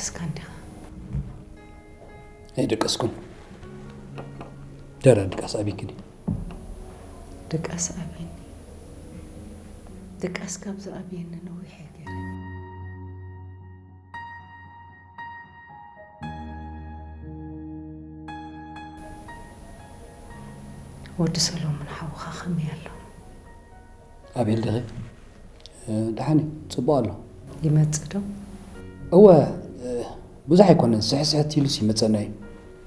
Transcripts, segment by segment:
እስካ እንዲኻ ኣይደቀስኩን። ደረ ድቃስ ኣብይክኒ። ድቃስ ኣብይኒ። ድቃስ ካብ ዝኣብየኒ ነዊሕ እየ ገይረ። ወዲ ሰሎሞን ሓውኻ ከመይ ኣሎ? ኣቤል ድኺ? እ፣ ደሓን እዩ፣ ጽቡቕ ኣሎ። ይመጽእ ዶ? እወ፣ እ፣ ብዙሕ ኣይኮነን፣ ስሕስሕት ኢሉስ ይመጸና እዩ።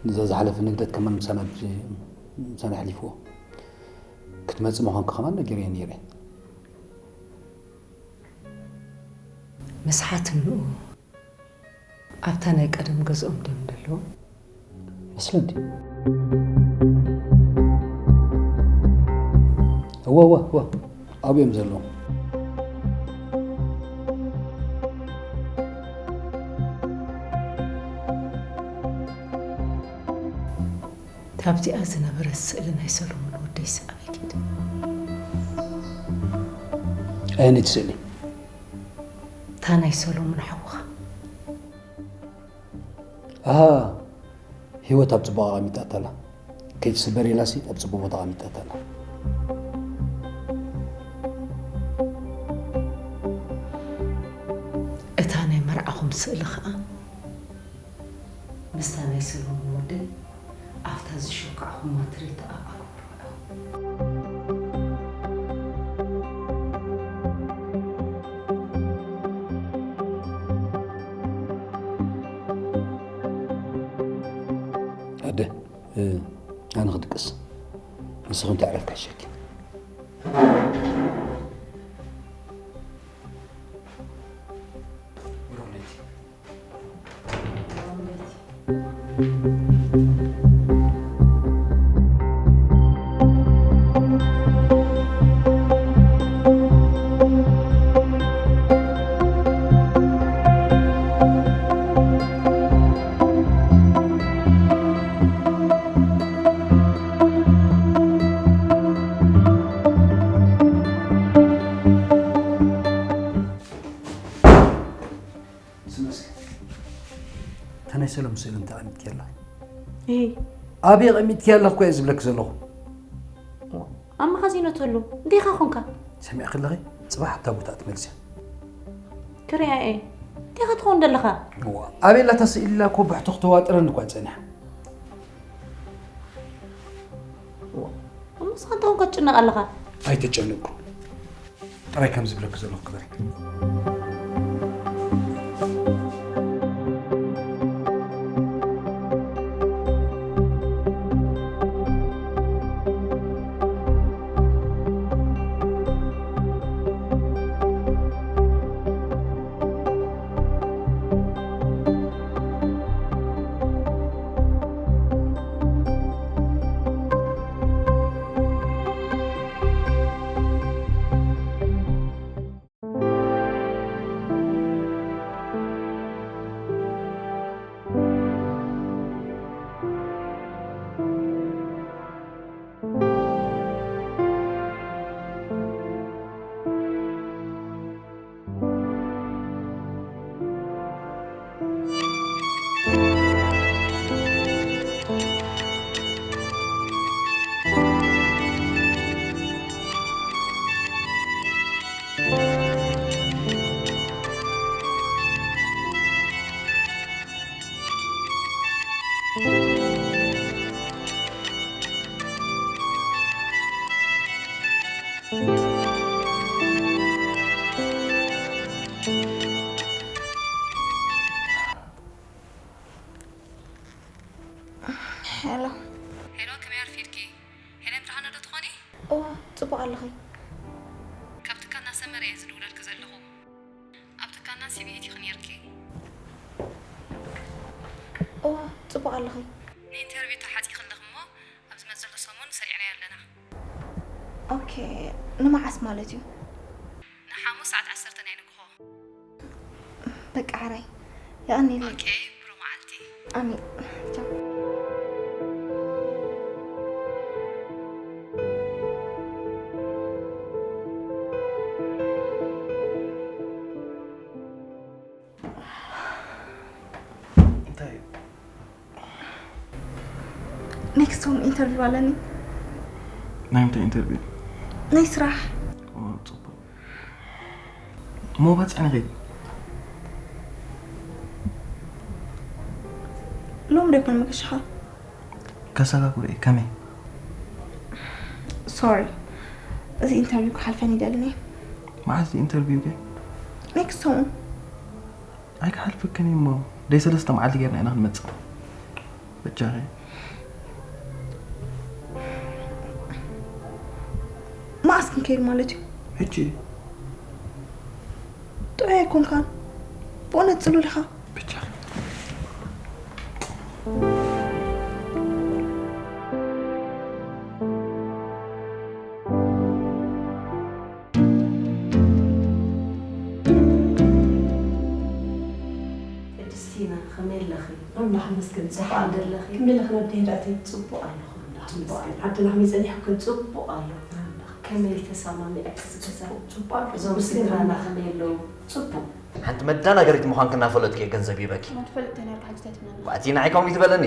ንዛ ዝሓለፈ ንግደት ከማን ምሳና ብ-፣ ምሳና ኣሕሊፍዎ። ክትመጽእ ምዃንካ ከማን ነጊረዮ ነይረ። ምስሓት እንኡ ኣብታ ናይ ቀደም ገዝኦም ድዮም ዘለዉ? መስለኒ። እወ፣ እወ፣ እወ። ኣብኡ እዮም ዘለዉ። እታ ኣብዚኣ ዝነበረት ስእሊ ናይ ሰሎሞን ወደይስ ኣበይ ከይዳ? ኣየነይቲ ስእሊ? እታ ናይ ሰሎሞን ሓውኻ። ኣሃ፣ ህይወት ኣብ ጽቡቕ ኣቐሚጣታ ኣላ። ከይትስበር ኢላሲ ኣብ ጽቡቕ ቦታ ኣቐሚጣታ ኣላ። እታ ናይ መርዓኹም ስእሊ ኸኣ ምስታ ናይ ሰሎሞን ወደይ ኣብታ ዝሸካዕኹማ ትርኢት ኣብ ኣግባብ ርኣዩ። ኣደ፣ እ፣ ኣነ ክድቅስ። ንስኺ እንታይ ዕረፍቲ ክሕሸኪ። ስመስክ። እታ ናይ ሰሎም ስእሊ እንታይ ኣቐሚጥክያ ኣለኺ? እይ። ኣበይ ኣቐሚጥክያ ኣለኺ እኮ እየ ዝብለኪ ዘለኹ። ኣብ መኻዚኖ ተሎ። እንዴኻ ኾንካ? ሰሚዕኪ ኣለኺ? ጽባሕ ኣብታ ቦታ ትመልስያ። ክሪኣ እየ። እንዴኻ ትኸውን ደለኻ? እዋ፣ ኣበይ ኣላ እታ ስእሊ ኢላ እኮ ብሕቶ ክተዋጥረኒ እኳ ጸኒሓ። እዋ፣ እሞ ንስኻ እንታይ ኾንካ ትጭነቕ ኣለኻ? ኣይተጨነቕኩ። ጥራይ ከም ዝብለኪ ዘለኹ ግበሪ። ሄሎ። ሄሎ፣ ከመይ ኣርፊድኪ? ሄለን ብርሃነ ዶ ትኾኒ? እዋ፣ ጽቡቕ ኣለኺ። ካብ ትካልና ሰመረ እየ ዝድውለልኪ ዘለኹ። ኣብ ትካልና ሲቪ ኢቲኺ ነይርኪ። እዋ፣ ጽቡቕ ኣለኺ። ንኢንተርቪው ተሓጺኺ ኣለኺ እሞ፣ ኣብ ዝመጽእ ዘሎ ሰሙን ሰሪዕናዮ ኣለና። ኦኬ፣ ንመዓስ ማለት እዩ? ንሓሙስ ሰዓት ዓሰርተ ናይ ንግሆ። በቃ ሕራይ። የቐንየለይ። ኦኬ፣ ብሩህ መዓልቲ። ኣሜን። ቻው። ኔክስት ሆም ኢንተርቪው ኣለኒ። ናይ ምንታይ ኢንተርቪው? ናይ ስራሕ። ጽቡቅ። ሞባጽ ኣነ ኸይድ ሎም ደኮን መገሻኻ? ከሰጋጉረ ከመይ? ሶሪ፣ እዚ ኢንተርቪው ክሓልፈን ይደልኒ። መዓዝ ኢንተርቪው ገ? ኔክስት ሆም። ኣይክሓልፈክን እሞ ደይ ሰለስተ መዓልቲ ጌርና ኢና ክንመጽእ። በጃኺ። መዓስ ክንከይድ ማለት እዩ? ሕጂ። ጥዑይ ኣይኮንካን። ብእውነት ጽሉል ኢኻ። በጃኺ። ቅድስቲና ከመይ ኣለኺ? ኣምላኽ ይመስገን። ደሓን ዶ ኣለኺ? ከመይ ኣለኺ ኣደይ ህድኣተይ? ጽቡቕ ኣለኹ ኣምላኽ ይመስገን። ዓድና ከመይ ጸኒሕክን? ጽቡቕ ኣለኹ ኣምላኽ። ከመይ ተሰማሚዕኪ እዚ ገዛ? ጽቡቕ ኣለኹ። እዞም ስድራና ከመይ ኣለዉ? ጽቡቕ። ሓንቲ መዳናገሪት ምዃንኪ እናፈለጥኩ እየ ገንዘብ ሂበኪ። ትፈልጥ ተነርካ ሕጅታት ምናምን ባቲ ንዓይ ከምኡ ትበለኒ።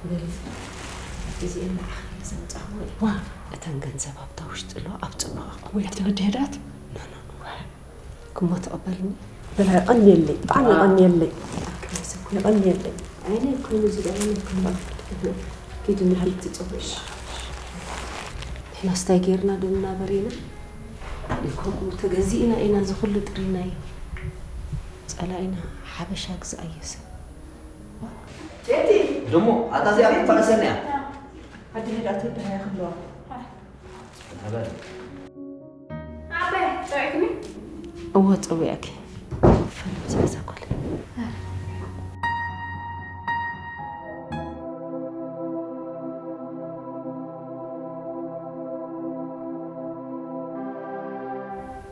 በሊ እዚኤን ንዓኺ እየ ዘምጻኹ። ዋ እተን ገንዘብ ኣብታ ውሽጢ ኣለዋ ኣብ ጽቡቕ ኣቕምጥያ። ወይቲ ወዲ ህድኣት ክሞ ተቐበልኒ። በላ የቐንየለይ፣ ብጣዕሚ የቐንየለይ። የቐንየለይ። ዓይነ ኮይኑ ዝደኣኒ ክሞ ኪድ ንሓልቲ ጽቡሽ። ንሕናስ እንታይ ጌርና ዶ ንናበር ኢና? ከምኡ ተገዚእና ኢና እዚ ኩሉ ጥሪናዮ። ጸላኢና ሓበሻ ግዛኣዮ ሰብ። ደሞ ኣታ እዚኣ ክትበኣሰኒ እያ። ኣደ ህድኣት ይበሃያ ክለዋ በል። ኣበ ጸዊዕክኒ? እወ ጸዊዐኪ። ፈለምሲ እዛ ጓል።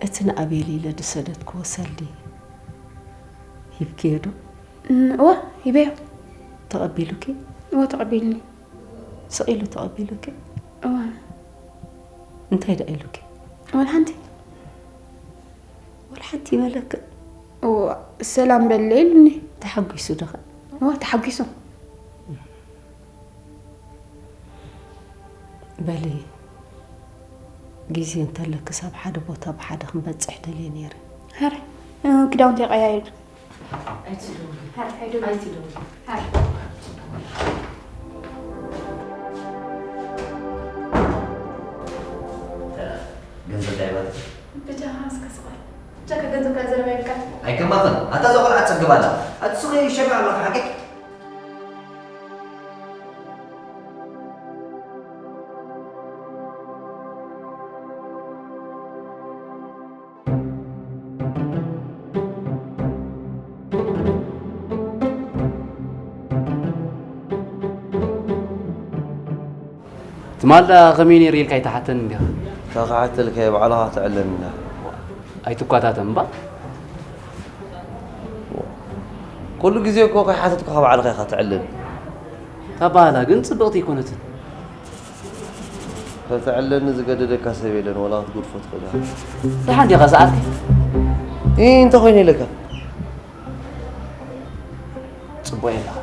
እቲ ንኣቤል ኢለ ዝሰደድክዎ ሰልዲ ሂብክዮ ዶ? እም፣ እወ ሂበዮ። ተቐቢሉኪ? እወ ተቐቢልኒ። ስቕ ኢሉ ተቐቢሉኪ? እወ። እንታይ ደኣ ኢሉኪ? ወላ ሓንቲ። ወላ ሓንቲ ይበለኪ? እወ ሰላም በለ ኢሉኒ። ተሓጒሱ ዶ ኸ? እወ ተሓጒሱ። በሊ ግዜ እንተለክስ ኣብ ሓደ ቦታ ብሓደ ክንበጽሕ ደልየ ነይረ። ኧረ ክዳውንቲ የቀያየሩ። ኣይትደውሊ። ኧረ ኣይደውልን። ኣይትደውሊ። ኧረ። ገንዘብ ዳይባት ብጃኻ እስከ ስቕ በል። ብጃካ ገንዘብ ከኣ ዘረባ ይብቃ። ኣይከማኽን ኣታ እዛ ቆልዓ ትጸግብ ኣላ። ኣቲ ስኺ ሸጋ ኣለኻ ሓቂ። ትማል ደኣ ከመይ ነይሩ ኢልካ ኣይትሓተንን ዲኻ? እታ ክሓተልካ እየ ባዕልኻ ትዕለኒ እንዳ። ኣይትኳታተን እምባ። ኩሉ ግዜ እኮ ከይሓተትኩኻ ባዕልኻ ኢኻ ትዕለኒ። እታ ባህላ ግን ጽብቕቲ ኣይኮነትን። ከተዕለኒ ዝገደደካ ሰብ የለን፣ ወላ ክትገድፎ ትኽእል ኢኻ። ደሓን ዲኻ ሰዓትከ? እ፣ እንታይ ኮይኑ ኢለካ? ጽቡቕ የለኻ።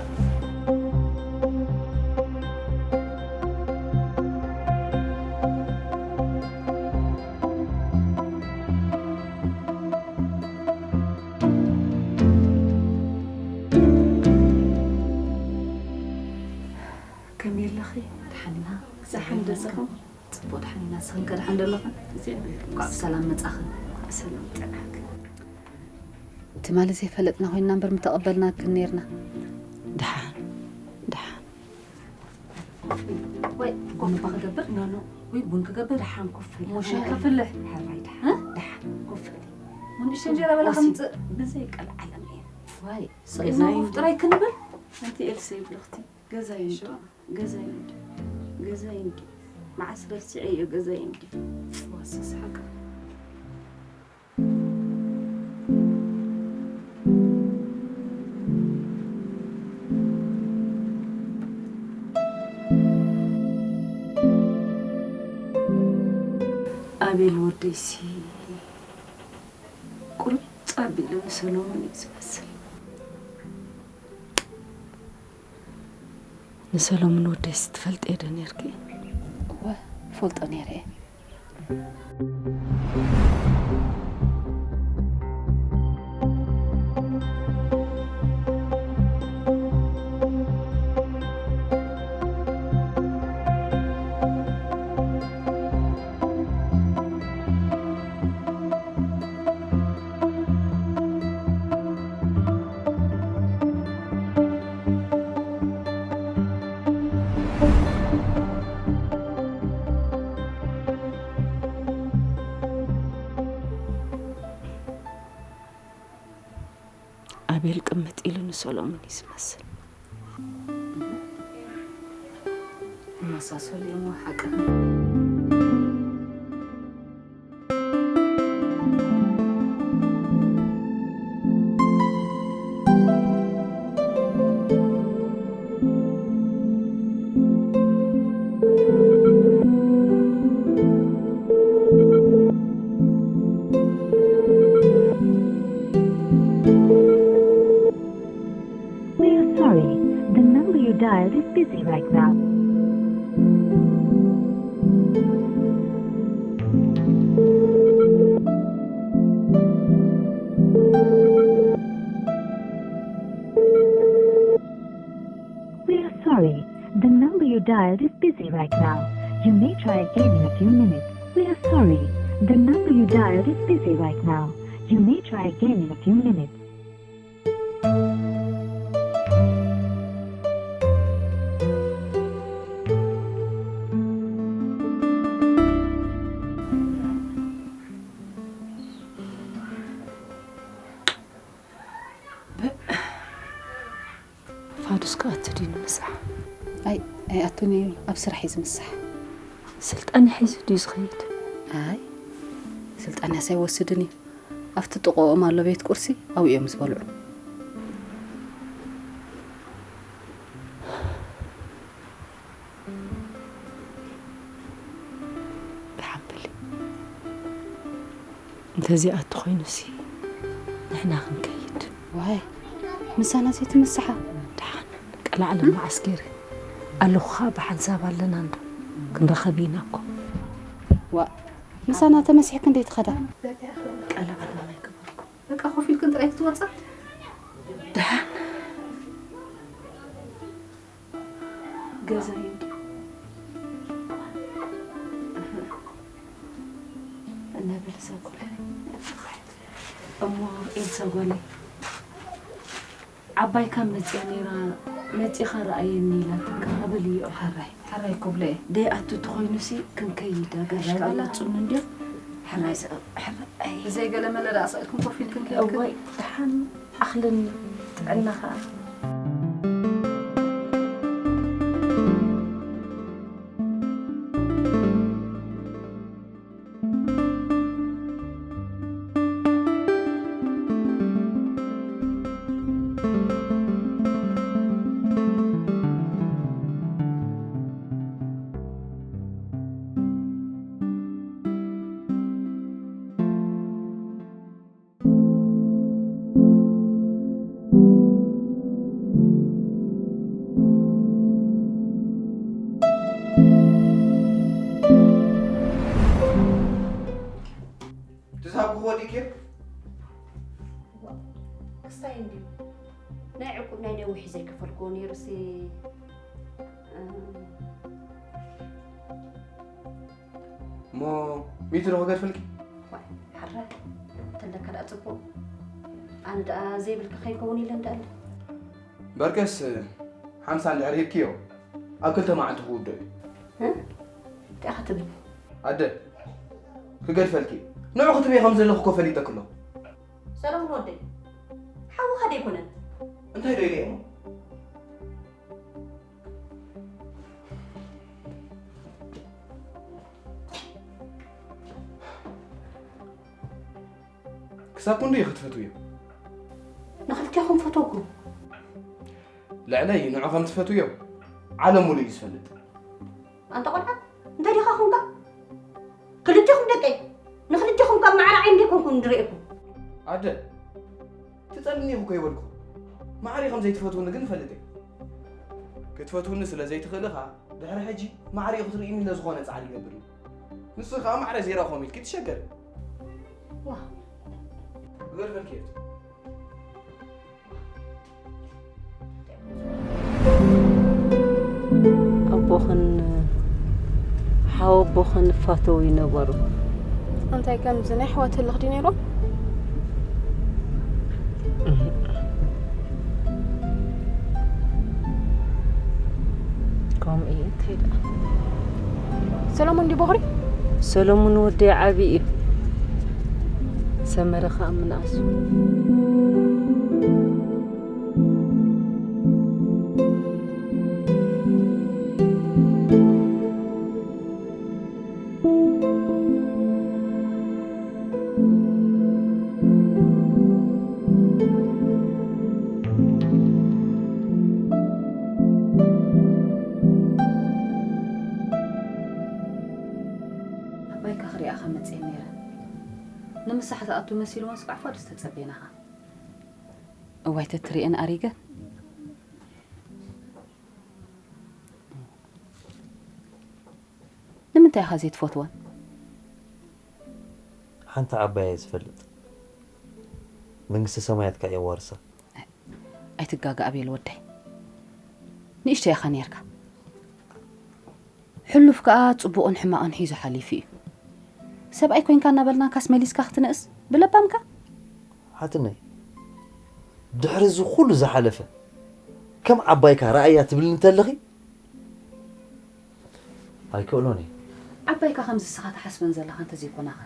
ከመይ ኣለኺ? ደሓን ኢና። ደሓን ዶ ኣለኹም? ጽቡቕ ደሓን ኢና። ንስኽን ከ ደሓን ዶ ኣለኽን? እግዚኣብሔር እንኳዕ ብሰላም መጻኽን። እንኳዕ ብሰላም ጸናሕክን። ትማሊ ዘይፈለጥና ኮይንና እምበር ምተቐበልናክን ነይርና። ደሓን፣ ደሓን። ወይ ቡን እባ ክገብር? ኖ፣ ኖ። ወይ ቡን ክገብር? ደሓን ኮፍ ኢለ። ሞሻ ከፍልሕ? ሕራይ ደሓን፣ ደሓን ኮፍ ኢለ። ንእሽተይ እንጀራ በላ ከምጽእ? ብዘይ ቀልዓለም እየ። ዋይ፣ ስቕ ኢልና ኮፍ ጥራይ ክንብል? ኣንቲ ኤልሰይ ብልኽቲ፣ ገዛይ እንዲ፣ ገዛይ እንዲ፣ ገዛይ እንዲ። መዓስ ረሲዐዮ ገዛይ እንዲ። ወሰስ ሓቂ። ኣቤል ወደይሲ ቁርጥ ኣቢሉ ንሰሎሞን እዩ ዝመስል። ንሰሎሙን ወደይስ ትፈልጥዮ ዶ ነይርኪ? እወ፣ እፈልጦ ነይረ እየ። ኣቤል ቅምጥ ኢሉ ንሰሎሙን እዩ ዝመስል። ይመሳሰሉ እዮም ሓቂ። We are sorry. The number you dialed is busy right now. We are sorry. The number you dialed is busy right now. You may try again in a few minutes. We are sorry. The number you dialed is busy right now. You may try again in a few minutes. ፋዱስ ክኣቱ ድዩ ንምሳሕ? ኣይ፣ ኣይኣቱን እዩ፣ ኣብ ስራሕ እዩ ዝምሳሕ። ስልጣን ሒዙ ድዩ ዝኸይድ? ኣይ፣ ስልጣንያስ ኣይወስድን እዩ። ኣብቲ ጥቕኦም ኣሎ ቤት ቁርሲ፣ ኣብኡ እዮም ዝበልዑ። ደሓን በሊ። እንተዚኣቱ ኮይኑሲ ንሕና ክንከይድ። ዋይ፣ ምሳና ዘይትምስሓ? ደሓን፣ ቀላዕለ መዓስ ገይረ ኣለኹ ኸኣ ብሓንሳብ ኣለና እንዶ ክንራኸብ ኢና እኮ። ዋ፣ ምሳና ተመሲሕክን ደይትኸዳ? ቀላዕለ ኣይገበርኩ። በቃ ኮፍ ኢልክን ጥራይ ክትወጻ? ደሓን። ገዛ እዩ እንድዩ። እና በል እዛ ጓለይ። እሞ ኤልሳ ጓለይ፣ ዓባይ ካብ መጽያ ነይራ፣ መጺኻ ረኣየኒ ኢላትካ፣ በል እዩ። ሕራይ፣ ሕራይ ኩብለየ። ደይኣቱ ተኾይኑሲ ክንከይድ፣ ኣጋይሽ ሕራይ ከኣ በላ። መጹኒ እንድዮም። ሕራይ ዘ-፣ ሕራይ። ብዘይ ገለ መለ ደኣ ስቕ ኢልኩም ኮፍ ኢልክን ከይድክን። እዋይ፣ ደሓን። ኣኽልን ጥዕና ኸኣ። ትዛብኩ ወዲኬ? ክስታይ እንድዩ። ናይ ዕቁብ ናይ ነዊሕ ዘይከፈልክዎ ነይሩሲ፣ እም፣ እሞ ሚእቲ ዶ ክገድፈልኪ? ዋይ፣ ሓራይ፣ እንተለካ ደኣ ጽቡቕ። ኣነ ደኣ ዘይብልካ ከይከውን ኢለ እንዳኣለ። በርከስ ሓምሳ እንድሕር ሂብክዮ፣ ኣብ ክልተ መዓልቲ ክውድኦ እዩ። እ? እንታይ ኢኻ ትብል? ኣደ፣ ክገድፈልኪ። ንዑ ክትብየ ከም ዘለኹ እኮ ፈሊጠኪ ኣለኹ። ሰለሙን ወደይ፣ ሓውኻ ደይኮነን? እንታይ ዶ ኢለ እሞ? ክሳብ ክንድኡ ክትፈትውዮ? ንኽልቴኹም ፈተውኩም። ልዕለይ ንዑ ከም ትፈትውዮ ዓለም ሙሉእ እዩ ዝፈልጥ። ኣንታ ቆልዓ፣ እንታይ ዲኻ ኹንካ? ክልቴኹም ደቀይ፣ ንኽልቴኹም ካብ ማዕረ ዓይኒ ደይኮንኩም ዝርእየኩም። ኣደ፣ ትጸልኒ ኢኹ ከይበልኩ፣ ማዕረ ከም ዘይትፈትውኒ ግን እፈልጥ እየ። ክትፈትውኒ ስለ ዘይትኽእል ኢኻ፣ ድሕሪ ሕጂ ማዕሪኡ ክትርእይኒ ለዝኾነ ጻዕሪ ይገብር እዩ። ንስኺ ከኣ ማዕረ ዘይረኸቦም ኢልኪ ትሸገሪ። ዋ። ግበር በልኪ። ኣቦኽን ሓወቦኽን ይፋተዉ ይነበሩ። እንታይ ከምዚ ናይ ኣሕዋት ህልኽ ድዩ ነይሮም? ከምኡ እዩ፣ እንታይ ደኣ? ሰለሙን ድዩ ቦኽሪ? ሰለሙን ወደይ ዓቢ እዩ። ሰመረ ኸኣ ምንኣሱ። ኣባይካ ክሪኣኻ መጽየ ነይረ። ንምሳሕ ትኣቱ መሲልዎን ስቃዕፋ ድስ ተጸቤናኻ። እዋይ ተትሪኤን ኣሪገን። ንምንታይ ኢኻ ዘይትፈትወን? ሓንቲ ዓባይ እየ ዝፈልጥ። መንግስተ ሰማያት ከኣ የዋርሳ። ኣይትጋገ ኣቤል ወደይ። ንእሽተይ ኢኻ ነይርካ። ሕሉፍ ከኣ ጽቡቕን ሕማቕን ሒዙ ሓሊፉ እዩ። ሰብኣይ ኮንካ እናበልናካስ መሊስካ ክትንእስ ብለባምካ? ሓትነይ፣ ድሕሪ እዚ ኩሉ ዝሓለፈ ከም ዓባይካ ረኣያ ትብልኒ እንተለኺ ኣይክእሎን እየ። ዓባይካ ከምዚ ንስኻ ትሓስበን ዘለኻ እንተዘይኮናኸ?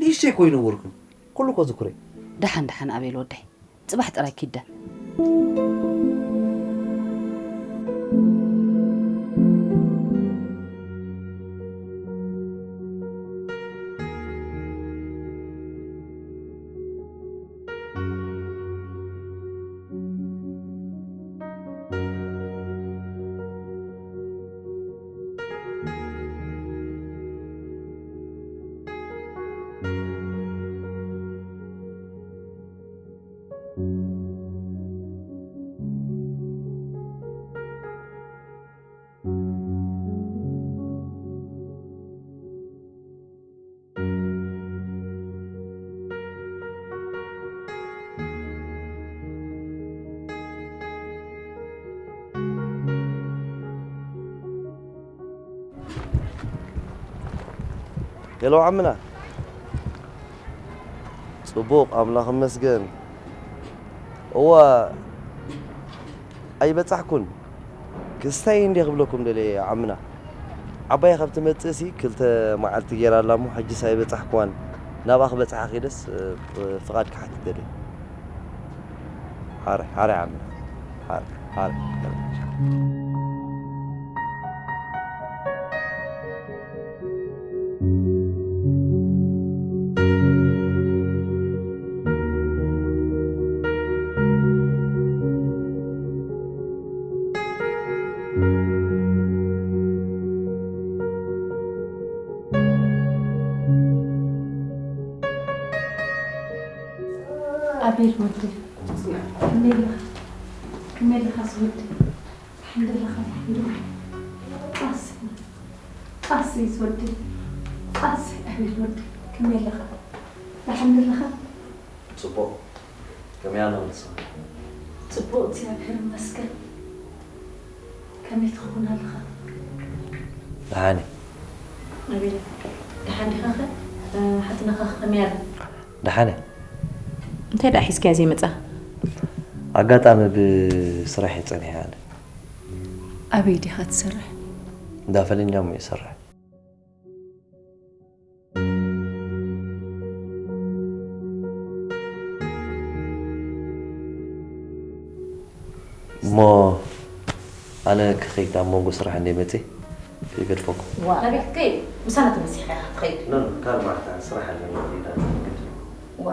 ንእሽተይ እኮ ኣይነበርኩን። ኩሉ እኮ ዝኩረይ። ደሓን ደሓን ኣቤል ወደይ። ጽባሕ ጥራይ ኪደ። ሄሎ ዓምና። ጽቡቕ፣ ኣምላኽ ይመስገን። እዋ፣ ኣይበጻሕኩን። ክስታይ እንዴ ክብለኩም ደልየ ዓምና። ዓባይ ካብ ትመጽእሲ ክልተ መዓልቲ ጌራ ኣላ እሞ፣ ሕጂስ ኣይበጻሕኩዋን። ናብኣ ክበጽሓ ኺደስ፣ እ፣ ፍቓድ ክሓትት ደልየ። ሓራይ፣ ሓራይ ዓምና። ሓራይ፣ ሓራይ። ኣቤል ወዲ፣ ከመይ ኣለኻ? ከመይ ኣለኻ ዝወዲ? ደሓን ደለኻ? ደሓን ዶ? ጣሲ፣ ጣሲ ዝወዲ፣ ጣሲ ኣቤል ወዲ፣ ከመይ ኣለኻ? ደሓን ደለኻ? ጽቡቕ። ከመይ ኣላ ወዲ ሰው? ጽቡቕ፣ እግዚኣብሔር ይመስገን። ከመይ ትኸውን ኣለኻ? ደሓን እየ። ኣቤል፣ ደሓን ዲኻ ኸ? ሓትነኻ ኸ ከመይ ኣላ? ደሓን እየ። እንታይ ደኣ ሒዝካያ ዘይመጻ? ኣጋጣሚ ብስራሕ እየ ጸኒሐ ኣነ። ኣበይ ዲኻ ትሰርሕ? እንዳ ፈለኛ እሞ እየ ዝሰርሕ። እሞ ኣነ ክኸይድ ኣብ መንጎ ስራሕ እንደ መጽእ ይገድፈኩም። ዋ፣ ናበይ ክትከይድ? ምሳና ተመሲሕካ ኢኻ ትኸይድ። ኖ፣ ኖ፣ ካልእ መዓልቲ ስራሕ ኣለና፣ ክኸይድ ኣለና። ዋ።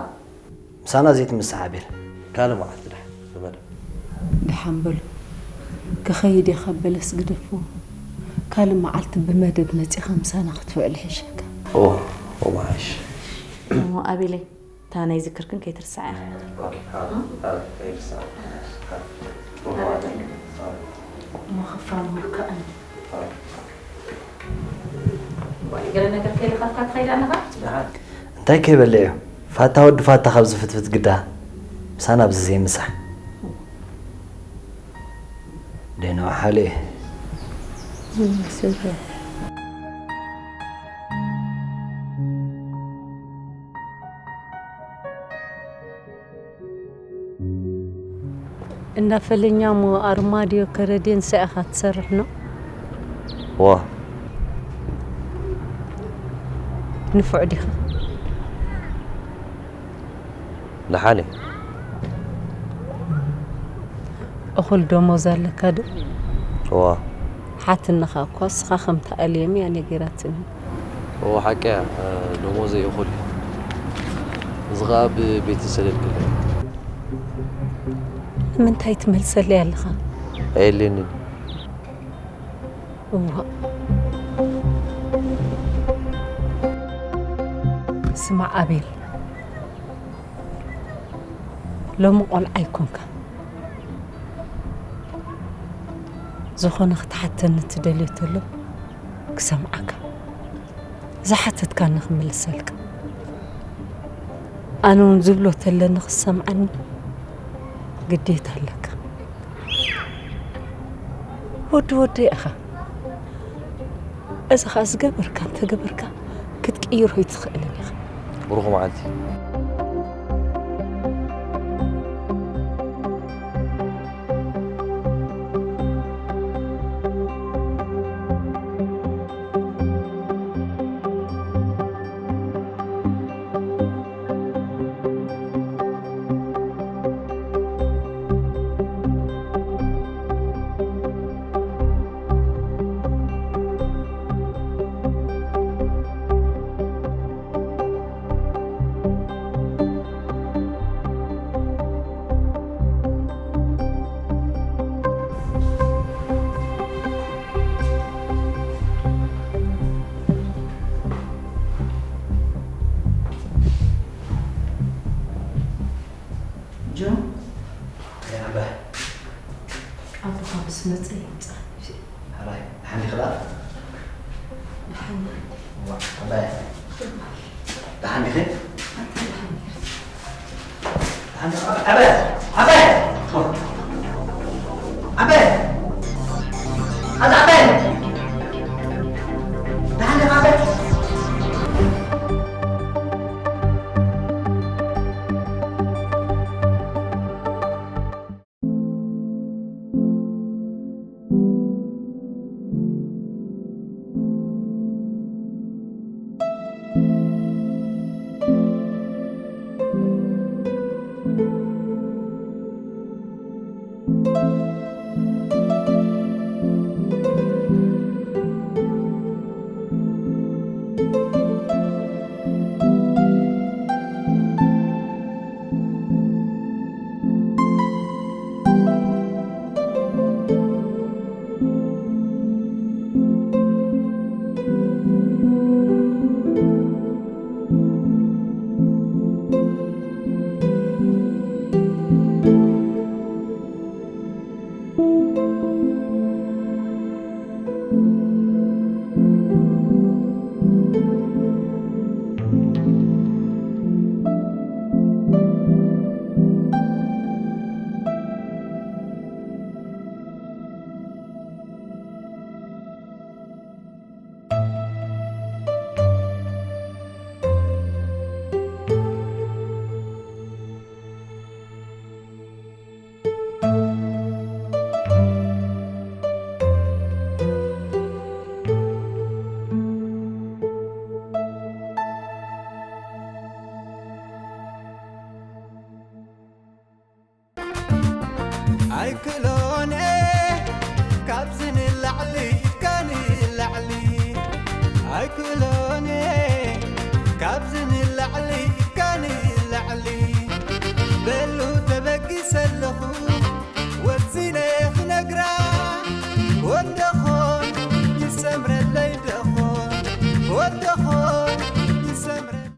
ምሳና ዘይትምሳሕ ኣቤል። ካልእ መዓልቲ ደሓን ብመደብ። ደሓን በሉ። ክኸይድ እየ ካብ በለስ ግደፍዎ። ካልእ መዓልቲ ብመደብ መጺኻ ምሳና ክትውዕል ይሕሸካ። ኦ፣ ኦ፣ መዓሽ። እሞ ኣቤለይ፣ እታ ናይ ዝክርክን ከይትርስዓ ኢኻ። ኦኬ፣ ሓ-፣ ሓ-፣ ከይትርስዓ። ሓ-፣ ሓ-፣ እሞ ክፋል ምልክዕን። ዋይ፣ ገለ ነገር ከይልኸፍካ ትኸይድ ኣለኻ? እንታይ ከይበለ እዩ? ፋታ ወዲ ፋታ ካብ ዝፍትፍት ግዳ ምሳና ኣብዚ ዘይምሳሕ። ደህና ሓለ። እንዳ ፈለኛ እሞ ኣርማድዮ ከረድዮ ንሳ ኢኻ ትሰርሕ ነው? ዋ። ንፉዕ ዲኻ? ደሓን እየ። እኹል ደሞዝ ኣለካ ዶ? ዋ። ሓትነኻ እኳ እስኻ ከም ትኣልዮም እያ ነጊራትኒ። እወ፣ ሓቂ እያ፣ ደሞዘይ እኹል እዩ። እዚ ኸኣ ብቤት ዝሰደድክለይ። ንምንታይ ትመልሰለይ ኣለኻ? ኣየድልየንን እዩ። እዋእ። ስማዕ ኣቤል፣ ሎሚ ቆልዓ ኣይኮንካ። ዝኾነ ክትሓተኒ ትደልዮ ተሎ ክሰምዓካ። ዝሓተትካኒ ክምልሰልካ። ኣነ እውን ዝብሎ ተለኒ ክሰምዓኒ ግዴታ ኣለካ። ወዲ ወደይ ኢኻ። እዚ ኸኣ ዝገበርካ እንተገበርካ ክትቅይሮ ኣይትኽእልን ኢኻ። ብሩኽ መዓልቲ። ጆን፣ ኣባ። ኣቦኻ ምስ መጸ ይምጻእ። ሕራይ፣ ደሓን ዲኺ ደኣ? ደሓን እየ። ዋ፣ ኣባይ። ደሓን ዲኺ? ኣታ ደሓን እየ። ደሓን ዲኺ? ኣባይ፣ ኣባይ! ኣባይ! ኣዛ ኣባይ! ደሓን ዲኺ ኣባይ? ኣይክእሎን እየ ካብዚ ንላዕሊ፣ ኢድካ ንላዕሊ ኣይክእሎ